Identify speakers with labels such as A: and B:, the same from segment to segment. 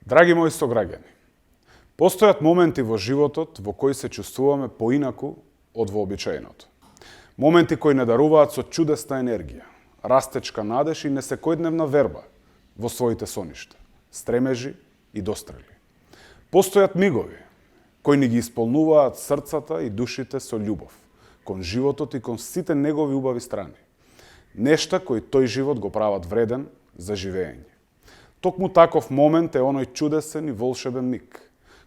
A: Драги мои сограѓани, постојат моменти во животот во кои се чувствуваме поинаку од вообичаеното. Моменти кои не даруваат со чудесна енергија, растечка надеж и несекојдневна верба во своите соништа, стремежи и дострели. Постојат мигови кои ни ги исполнуваат срцата и душите со љубов кон животот и кон сите негови убави страни. Нешта кои тој живот го прават вреден за живење. Токму таков момент е оној чудесен и волшебен миг,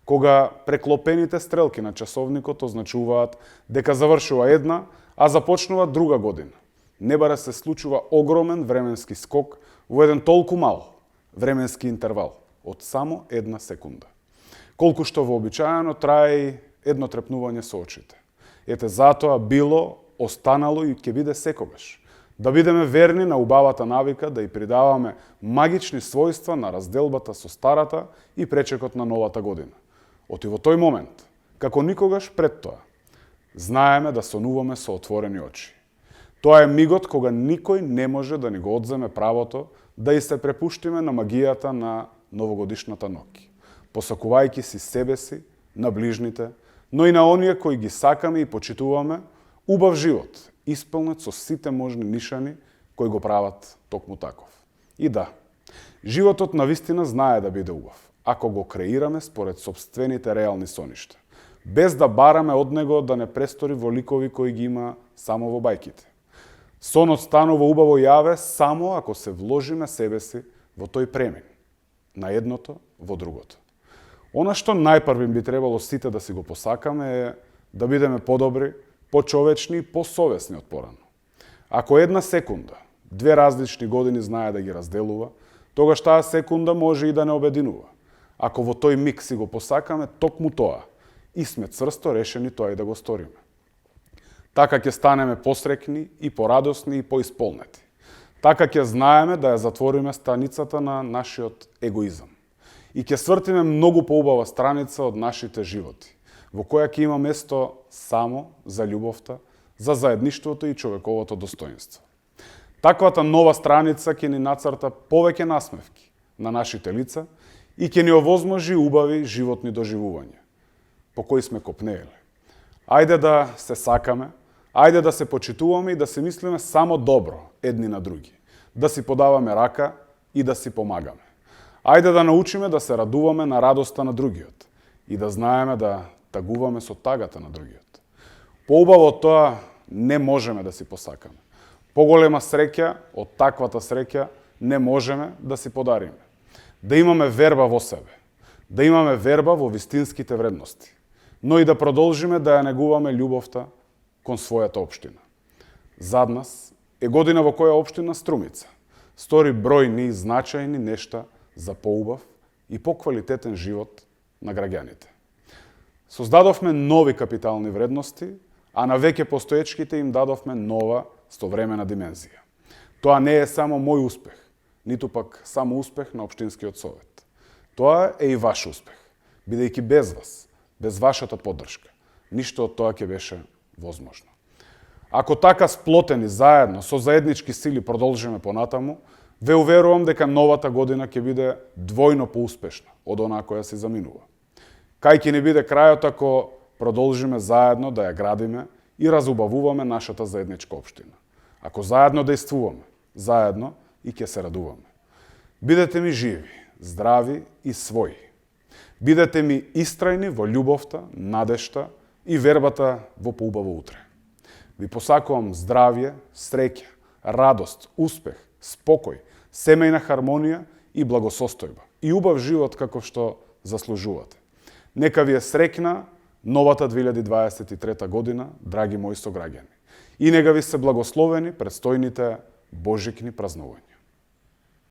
A: кога преклопените стрелки на часовникот означуваат дека завршува една, а започнува друга година. Небара се случува огромен временски скок во еден толку мал временски интервал од само една секунда. Колку што вообичаено трае и едно трепнување со очите. Ете затоа било, останало и ќе биде секогаш. Да бидеме верни на убавата навика да и придаваме магични својства на разделбата со старата и пречекот на новата година. Оти во тој момент, како никогаш пред тоа, знаеме да сонуваме со отворени очи. Тоа е мигот кога никој не може да ни го одземе правото да и се препуштиме на магијата на новогодишната ноќ, посакувајќи си себе си, на ближните, но и на оние кои ги сакаме и почитуваме, убав живот, исполнет со сите можни нишани кои го прават токму таков. И да, животот навистина знае да биде убав, ако го креираме според собствените реални соништа, без да бараме од него да не престори во ликови кои ги има само во бајките. Сонот станува убаво јаве само ако се вложиме себе си во тој премин, на едното во другото. Она што најпрви би требало сите да си го посакаме е да бидеме подобри, почовечни и посовесни од порано. Ако една секунда, две различни години знае да ги разделува, тогаш таа секунда може и да не обединува. Ако во тој миг си го посакаме токму тоа и сме црсто решени тоа и да го сториме. Така ќе станеме посрекни и порадосни и поисполнети. Така ќе знаеме да ја затвориме страницата на нашиот егоизам. И ќе свртиме многу поубава страница од нашите животи, во која ќе има место само за љубовта, за заедништвото и човековото достоинство. Таквата нова страница ќе ни нацрта повеќе насмевки на нашите лица и ќе ни овозможи убави животни доживувања, по кои сме копнееле. Ајде да се сакаме, ајде да се почитуваме и да се мислиме само добро едни на други, да си подаваме рака и да си помагаме. Ајде да научиме да се радуваме на радоста на другиот и да знаеме да тагуваме со тагата на другиот. Поубаво од тоа не можеме да си посакаме. Поголема среќа од таквата среќа не можеме да си подариме. Да имаме верба во себе, да имаме верба во вистинските вредности, но и да продолжиме да ја негуваме љубовта кон својата општина. Зад нас е година во која општина Струмица стори бројни и значајни нешта за поубав и поквалитетен живот на граѓаните. Создадовме нови капитални вредности, а на веќе постоечките им дадовме нова современа димензија. Тоа не е само мој успех, ниту пак само успех на Општинскиот совет. Тоа е и ваш успех, бидејќи без вас, без вашата поддршка, ништо од тоа ќе беше возможно. Ако така сплотени заедно со заеднички сили продолжиме понатаму, ве уверувам дека новата година ќе биде двојно поуспешна од онаа која се заминува. Кај ќе ни биде крајот ако продолжиме заедно да ја градиме и разубавуваме нашата заедничка општина. Ако заедно действуваме, заедно и ќе се радуваме. Бидете ми живи, здрави и своји. Бидете ми истрајни во љубовта, надежта и вербата во поубаво утре. Ви посакувам здравје, среќа, радост, успех, спокој, семејна хармонија и благосостојба и убав живот каков што заслужувате. Нека ви е среќна новата 2023 година, драги мои сограѓани. И нека ви се благословени предстојните божикни празнувања.